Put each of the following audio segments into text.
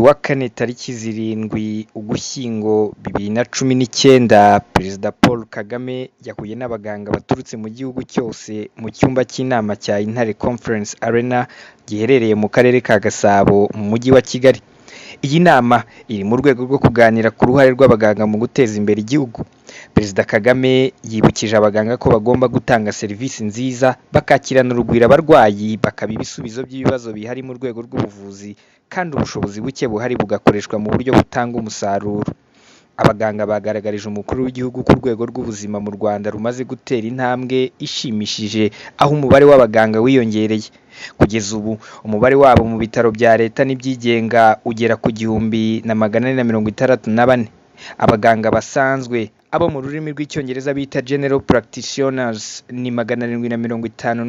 Uyu wa kane tariki 7 Ugushyingo 2019, Perezida Paul Kagame yahuye n'abaganga baturutse mu gihugu cyose mu cyumba cy'inama cya Intare Conference Arena giherereye mu karere ka Gasabo mu mujyi wa Kigali. Iyi nama iri mu rwego rwo kuganira ku ruhare rw'abaganga mu guteza imbere igihugu. Perezida Kagame yibukije abaganga ko bagomba gutanga serivisi nziza, bakakirana urugwiro abarwayi, bakaba ibisubizo by'ibibazo bihari mu rwego rw'ubuvuzi kandi ubushobozi buke buhari bugakoreshwa mu buryo butanga umusaruro. Abaganga bagaragarije umukuru w'igihugu ko urwego rw'ubuzima mu Rwanda rumaze gutera intambwe ishimishije aho umubare w'abaganga wiyongereye. Kugeza ubu umubare wabo mu bitaro bya leta n'ibyigenga ugera ku 1464. Abaganga basanzwe abo mu rurimi rw'Icyongereza bita General Practitioners ni 751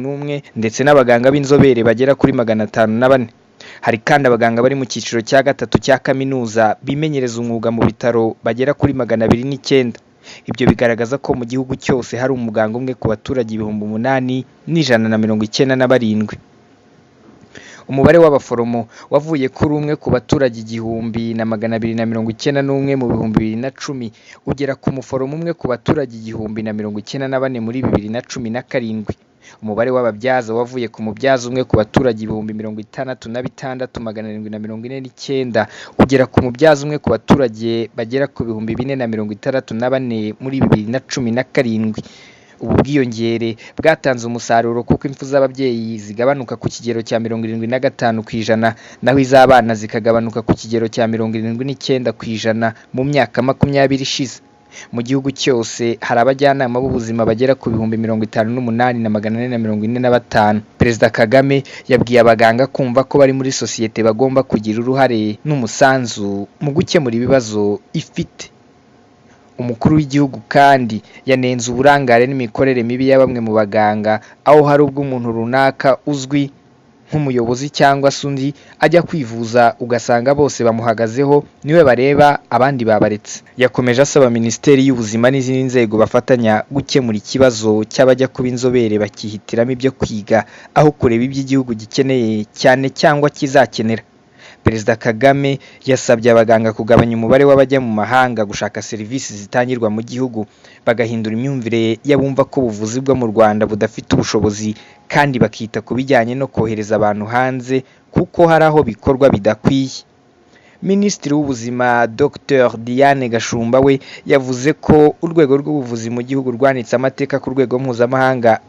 ndetse n'abaganga b'inzobere bagera kuri 504. Hari kandi abaganga bari mu cyiciro cya gatatu cya kaminuza bimenyereza umwuga mu bitaro bagera kuri 209. Ibyo bigaragaza ko mu gihugu cyose hari umuganga umwe ku baturage 8197. Umubare w'abaforomo wavuye kuri umwe ku baturage 1291 mu 2010 ugera ku muforomo umwe ku baturage 1094 muri 2017. Umubare w'ababyaza wavuye ku mubyaza umwe ku baturage 66749 ugera ku mubyaza umwe ku baturage bagera ku 4064 muri 2017. Ubu bwiyongere bwatanze umusaruro kuko impfu z'ababyeyi zigabanuka ku kigero cya 75% naho iz'abana zikagabanuka ku kigero cya 79% mu myaka 20 ishize. Mu gihugu cyose hari abajyanama b'ubuzima bagera ku 58,445. Perezida Kagame yabwiye abaganga kumva ko bari muri sosiyete bagomba kugira uruhare n'umusanzu mu gukemura ibibazo ifite. Umukuru w'igihugu kandi yanenze uburangare n'imikorere mibi ya bamwe mu baganga, aho hari ubwo umuntu runaka uzwi nk'umuyobozi cyangwa se undi ajya kwivuza ugasanga bose bamuhagazeho niwe bareba abandi babaretse. Yakomeje asaba Minisiteri y'Ubuzima n'izindi nzego bafatanya gukemura ikibazo cy'abajya kuba inzobere bakihitiramo ibyo kwiga aho kureba ibyo igihugu gikeneye cyane cyangwa kizakenera. Perezida Kagame yasabye abaganga kugabanya umubare w'abajya mu mahanga gushaka serivisi zitangirwa mu gihugu, bagahindura imyumvire y'abumva ko ubuvuzi bwo mu Rwanda budafite ubushobozi kandi bakita ku bijyanye no kohereza abantu hanze kuko hari aho bikorwa bidakwiye. Minisitiri w'Ubuzima Dr Diane Gashumba we yavuze ko urwego rw'ubuvuzi mu gihugu rwanditse amateka ku rwego mpuzamahanga,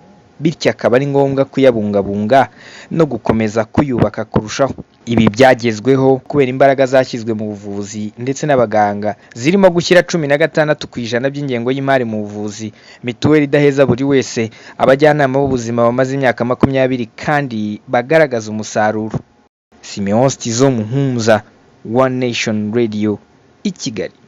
bityo akaba ari ngombwa kuyabungabunga no gukomeza kuyubaka kurushaho. Ibi byagezweho kubera imbaraga zashyizwe mu buvuzi ndetse n'abaganga zirimo gushyira 16% by'ingengo y'imari mu buvuzi, mituweli idaheza buri wese, abajyanama b'ubuzima bamaze imyaka 20 kandi bagaragaza umusaruro. Simeon Stizo Muhumuza, One Nation Radio i Kigali.